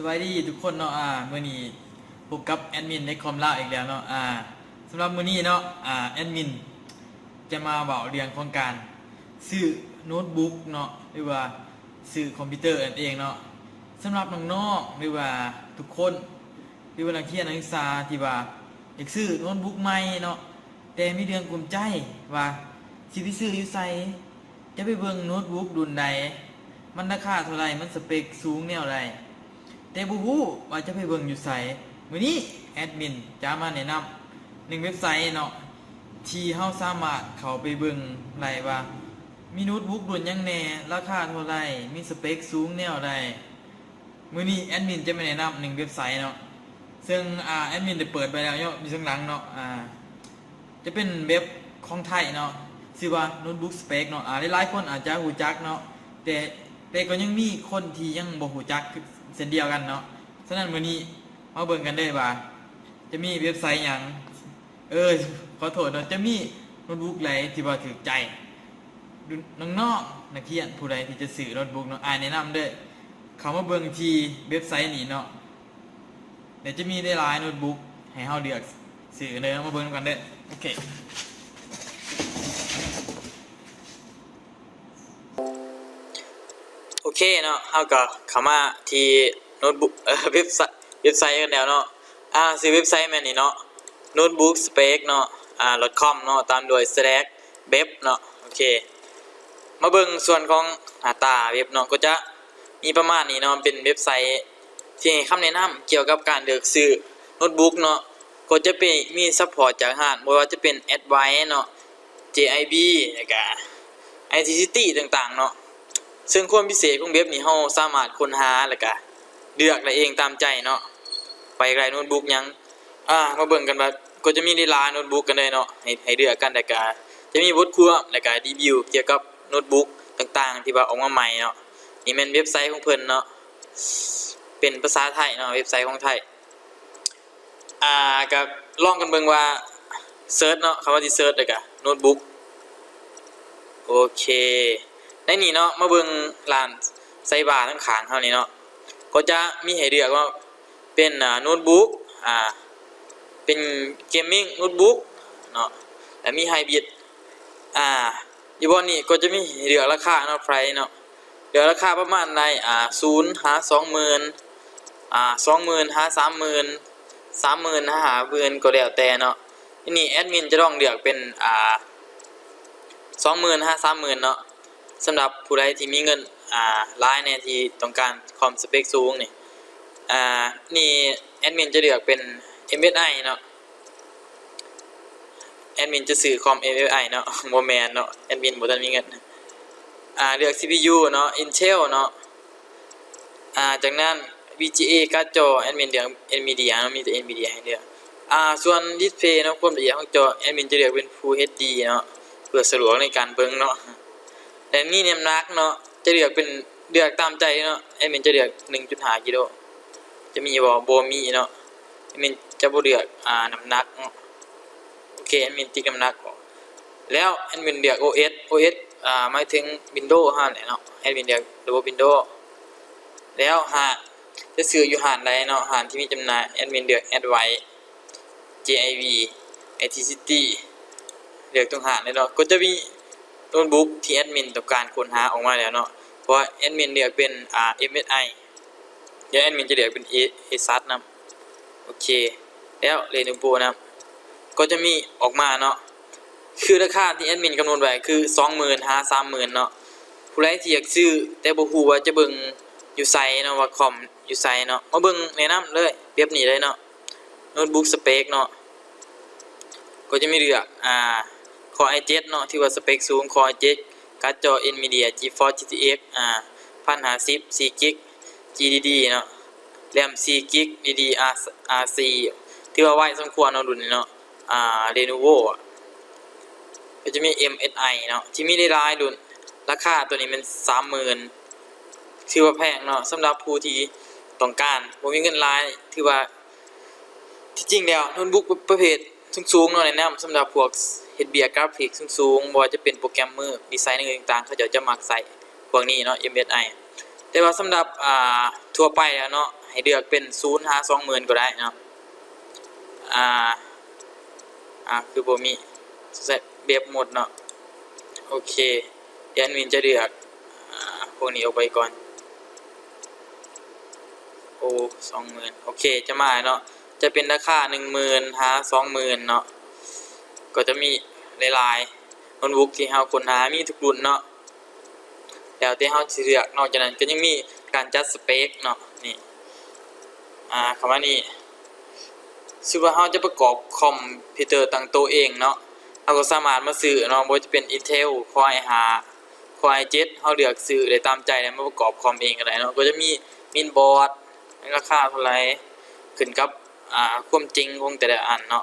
ສະບາຍດີທຸກຄົນເນາະ ອາ ມື້ນີ້ພົບກັບແອດມິນເດັກຄອມລາວອີກແລ້ວເນາະ ອາ ສຳລັບມື້ນີ້ເນາະ ອາ ແອດມິນຈະມາເວົ້າເລື່ອງຂອງການຊື້ໂນດບຸກເນາະ ຫຼືວ່າຊື້ຄອມພິວເຕີນັ້ນເອງເນາະ. ສຳລັບນ້ອງໆ ຫຼືວ່າທຸກຄົນ ຫຼືວ່ານັກຮຽນນັກສຶກສາທີ່ວ່າຢາກຊື້ໂນດບຸກໃໝ່ເນາະ ແຕ່ມີເລື່ອງກຸມໃຈວ່າຊິໄປຊື້ຢູ່ໃສ ຈະໄປເບິ່ງໂນດບຸກລຸ້ນໃດ ມັນລາຄາເທົ່າໃດ ມັນສະເປັກສູງແນວໃດ ແຕ່ບໍ່ຮູ້ວ່າຈະໄປເບິ່ງຢູ່ໃສ. ມື້ນີ້ແອດມິນຈະມາແນະນຳໜຶ່ງເວັບໄຊເນາະ ທີ່ເຮົາສາມາດເຂົ້າໄປເບິ່ງໄດ້ວ່າມີໂນດບຸກລຸ້ນຫຍັງແດ່ ລາຄາເທົ່າໃດ ມີສະເປັກສູງແນວໃດ. ມື້ນີ້ແອດມິນຈະມາແນະນຳໜຶ່ງເວັບໄຊເນາະ ເຊິ່ງ ອາ ແອດມິນໄດ້ເປີດໄວ້ແລ້ວເນາະ ຢູ່ທາງຫຼັງເນາະ ອາ ຈະເປັນເວັບຂອງໄທເນາະ ຊື່ວ່າ Notebook Spec ເນາະ ອາ ຫຼາຍໆຄົນອາດຈະຮູ້ຈັກເນາະ ແຕ່ ແຕ່ກໍຍັງມີຄົນທີ່ຍັງບໍ່ຮູ້ຈັກເຊັ່ນດຽວກັນເນາະ. ສະນັ້ນມື້ນີ້ມາເບິ່ງກັນເລີຍວ່າຈະມີເວັບໄຊຫຍັງ ເອີ ຂໍໂທດເນາະ ຈະມີໂນດບຸກໃດທີ່ວ່າຖືກໃຈນ້ອງໆ ນັກຮຽນຜູ້ໃດທີ່ຈະຊື້ໂນດບຸກເນາະ ອາຍແນະນຳເດີ້ ເຂົ້າມາເບິ່ງທີ່ເວັບໄຊນີ້ເນາະ ແລ້ວຈະມີຫຼາຍໆໂນດບຸກໃຫ້ເຮົາເລືອກຊື້ເດີ້ ມາເບິ່ງນຳກັນເດີ້. ໂອເຄ ໂອເຄເນາະ ເຮົາກໍເຂົ້າມາທີ່ໂນດບຸກ ເອີ ເວັບໄຊ ເວັບໄຊກັນແລ້ວເນາະ ອາ ຊື່ເວັບໄຊແມ່ນນີ້ເນາະ Notebook Spec ເນາະ ອາ .com ເນາະ ຕາມດ້ວຍ slash web ເນາະ. ໂອເຄ ມາເບິ່ງສ່ວນຂອງໜ້າຕາເວັບເນາະ ກໍຈະມີປະມານນີ້ເນາະ ເປັນເວັບໄຊທີ່ໃຫ້ຄຳແນະນຳກ່ຽວກັບການເລືອກຊື້ໂນດບຸກເນາະ ກໍຈະໄປມີ support ຈາກຮ້ານ ບໍ່ວ່າຈະເປັນ Advice ເນາະ JIB ແລ້ວກະ IT City ຕ່າງໆເນາະ. ເຊິ່ງຄວາມພິເສດຂອງເວັບນີ້ ເຮົາສາມາດຄົ້ນຫາ ແລ້ວກະເລືອກໄດ້ເອງຕາມໃຈເນາະ ວ່າຢາກໄດ້ໂນດບຸກຫຍັງ. ອາ ມາເບິ່ງກັນວ່າ ກໍຈະມີຫຼາຍໆໂນດບຸກກັນເລີຍເນາະ ໃຫ້ ໃຫ້ເລືອກກັນ ແລ້ວກະຈະມີບົດຄວາມ ແລ້ວກະຣີວິວກ່ຽວກັບໂນດບຸກຕ່າງໆທີ່ວ່າອອກມາໃໝ່ເນາະ. ນີ້ແມ່ນເວັບໄຊຂອງເພິ່ນເນາະ ເປັນພາສາໄທເນາະ ເວັບໄຊຂອງໄທ. ອາ ກໍລອງກັນເບິ່ງວ່າ ເສີດເນາະ ຄຳວ່າທີ່ເສີດ ແລ້ວກະໂນດບຸກ. ໂອເຄ ໃນນີ້ເນາະ ມາເບິ່ງດ້ານໄຊບາທາງຂ້າງເຮົານີ້ເນາະ ກໍຈະມີໃຫ້ເລືອກວ່າເປັນ ອາ ໂນດບຸກ ອາ ເປັນ gaming notebook ເນາະ ແລະ ມີ hybrid ອາ ຢູ່ບ່ອນນີ້ກໍຈະມີໃຫ້ເລືອກລາຄາເນາະ ໄພຣເນາະ ເລືອກລາຄາປະມານໃນ ອາ ສູນຫາສອງໝື່ນ ອາ ສອງໝື່ນຫາສາມໝື່ນ ສາມໝື່ນຫາຫ້າໝື່ນ ກໍແລ້ວແຕ່ເນາະ. ທີນີ້ແອດມິນຈະລອງເລືອກເປັນ ອາ ສອງໝື່ນຫາສາມໝື່ນເນາະ ສຳລັບຜູ້ໃດທີ່ມີເງິນ ອາ ຫຼາຍແດ່ ທີ່ຕ້ອງການຄອມສະເປັກສູງນີ້. ອາ ນີ້ແອດມິນຈະເລືອກເປັນ MSI ເນາະ ແອດມິນຈະຊື້ຄອມ MSI ເນາະ ບໍ່ແມ່ນເນາະ ແອດມິນບໍ່ທັນມີເງິນ. ອາ ເລືອກ CPU ເນາະ Intel ເນາະ ອາ ຈາກນັ້ນ VGA ກາດຈໍ ແອດມິນເລືອກ Nvidia ເນາະ ມີແຕ່ Nvidia ໃຫ້ເລືອກ. ອາ ສ່ວນ display ເນາະ ຄວາມລະອຽດຂອງຈໍ ແອດມິນຈະເລືອກເປັນ Full HD ເນາະ ເພື່ອສະດວກໃນການເບິ່ງເນາະ. ແລະ ນີ້ນ້ຳໜັກເນາະ ຈະເລືອກເປັນ ເລືອກຕາມໃຈເນາະ ແອດມິນຈະເລືອກ ໜຶ່ງຈຸດຫ້າກິໂລ ຈະມີບໍ່? ບໍ່ມີເນາະ ແອດມິນຈະບໍ່ເລືອກ ອາ ນ້ຳໜັກເນາະ. ໂອເຄ ແອດມິນຕິກນ້ຳໜັກອອກ ແລ້ວແອດມິນເລືອກ OS OS ອາ ໝາຍເຖິງ Windows ຫັ້ນແຫຼະເນາະ ແອດມິນເລືອກລະບົບ Windows. ແລ້ວຮ້ານ ຈະຊື້ຢູ່ຮ້ານໃດເນາະ ຮ້ານທີ່ມີຈຳໜ່າຍ ແອດມິນເລືອກ Advice JIB IT City ເລືອກທຸກຮ້ານເລີຍເນາະ ກໍຈະມີໂນດບຸກທີ່ແອດມິນຕ້ອງການຄົ້ນຫາອອກມາແລ້ວເນາະ ເພາະວ່າແອດມິນເລືອກເປັນ ອາ MSI ດຽວແອດມິນຈະເລືອກເປັນ Asus ນຳ. ໂອເຄ ແລ້ວ Lenovo ນຳ ກໍຈະມີອອກມາເນາະ ຄືລາຄາທີ່ແອດມິນກຳນົດໄວ້ຄືສອງໝື່ນຫາສາມໝື່ນເນາະ. ຜູ້ໃດທີ່ຢາກຊື້ແຕ່ບໍ່ຮູ້ວ່າຈະເບິ່ງຢູ່ໃສເນາະ ວ່າຄອມຢູ່ໃສເນາະ ມາເບິ່ງແນະນຳເລີຍ ແບບນີ້ເລີຍເນາະ Notebook Spec ເນາະ ກໍຈະມີເລືອກ ອາ Core i ເຈັດເນາະ ຖືວ່າສະເປັກສູງ Core i ເຈັດ ກາດຈໍ Nvidia GeForce GTX ອາ ພັນຫ້າສິບ ສີ່ກິກ GDDR ເນາະ RAM ສີ່ກິກ DDR ສີ່ ຖືວ່າໄວສົມຄວນເນາະ ລຸ້ນນີ້ເນາະ ອາ Lenovo ອະ ກໍຈະມີ MSI ເນາະ ທີ່ມີຫຼາຍໆລຸ້ນ ລາຄາໂຕນີ້ແມ່ນສາມໝື່ນ ຖືວ່າແພງເນາະ ສຳລັບຜູ້ທີ່ຕ້ອງການ ບໍ່ມີເງິນຫຼາຍ ຖືວ່າ ທີ່ຈິງແລ້ວໂນດບຸກປະເພດສູງໆເນາະ ແນະນຳສຳລັບພວກເຮັດວຽກກຣາຟິກສູງໆ ບໍ່ວ່າຈະເປັນໂປຣແກຣມເມີ ດີໄຊເນີຕ່າງໆ ເຂົາເຈົ້າຈະມັກໃຊ້ພວກນີ້ເນາະ MSI. ແຕ່ວ່າສຳລັບ ອາ ທົ່ວໄປແລ້ວເນາະ ໃຫ້ເລືອກເປັນສູນຫາສອງໝື່ນກໍໄດ້ເນາະ. ອ່າ ອ່າ ຄືບໍ່ມີ ໃສ່ແບບໝົດເນາະ. ໂອເຄ ແອດມິນຈະເລືອກ ອ່າ ພວກນີ້ອອກໄປກ່ອນ. ໂອ້ ສອງໝື່ນ ໂອເຄ ຈະມາເນາະ ຈະເປັນລາຄາໜຶ່ງໝື່ນຫາສອງໝື່ນເນາະ. ກໍຈະມີຫຼາຍໆໂນ້ດບຸກທີ່ເຮົາຄົ້ນຫາ ມີທຸກລຸ້ນເນາະ ແລ້ວແຕ່ເຮົາຊິເລືອກ. ນອກຈາກນັ້ນກໍຍັງມີການຈັດສະເປັກເນາະ ນີ້ ອ່າ ເຂົ້າມານີ້ ສົມມຸດວ່າເຮົາຈະປະກອບຄອມພິວເຕີຕັ້ງໂຕະເອງເນາະ ເຮົາກໍສາມາດມາຊື້ເນາະ ບໍ່ວ່າຈະເປັນ Intel Core i ຫ້າ Core i ເຈັດ ເຮົາເລືອກຊື້ໄດ້ຕາມໃຈ ແລ້ວມາປະກອບຄອມເອງກໍໄດ້ເນາະ. ກໍຈະມີ Mainboard ລາຄາເທົ່າໃດ ຂຶ້ນກັບ ອ່າ ຄວາມເຈັງຂອງແຕ່ລະອັນເນາະ.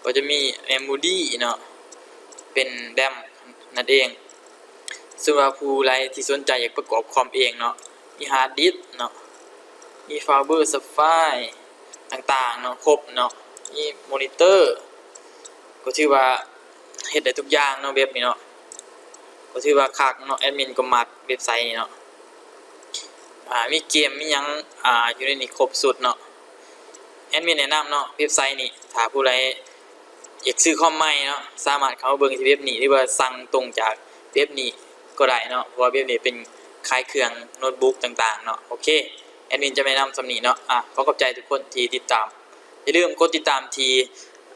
ກໍຈະມີ Memory ເນາະ ເປັນ RAM ນັ້ນເອງ. ສົມມຸດວ່າຜູ້ໃດທີ່ສົນໃຈຢາກປະກອບຄອມເອງເນາະ ມີ Hard Disk ເນາະ ມີ Fiber Supply ຕ່າງໆເນາະ ຄົບເນາະ ມີ Monitor ກໍຖືວ່າເຮັດໄດ້ທຸກຢ່າງເນາະ ແບບນີ້ເນາະ. ກໍຖືວ່າຄັກເນາະ ແອດມິນກໍມັກເວັບໄຊນີ້ເນາະ. ອ່າ ມີເກມ ມີຫຍັງ ອ່າ ຢູ່ໃນນີ້ຄົບຊຸດເນາະ. ແອດມິນແນະນຳເນາະ ເວັບໄຊນີ້ ຖ້າຜູ້ໃດຢາກຊື້ຄອມໃໝ່ເນາະ ສາມາດເຂົ້າມາເບິ່ງທີ່ເວັບນີ້ ຫຼືວ່າສັ່ງຕົງຈາກເວັບນີ້ກໍໄດ້ເນາະ ເພາະວ່າເວັບນີ້ເປັນຂາຍເຄື່ອງໂນ້ດບຸກຕ່າງໆເນາະ. ໂອເຄ ແອດມິນຈະແນະນຳສ່ຳນີ້ເນາະ. ອ່າ ຂໍຂອບໃຈທຸກຄົນທີ່ຕິດຕາມ ຢ່າລືມກົດຕິດຕາມທີ່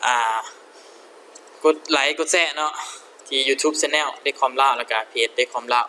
ອ່າ ກົດໄລກົດແຊເນາະ ທີ່ YouTube Channel ເດັກຄອມລາວ ແລ້ວກະເພຈເດັກຄອມລາວ.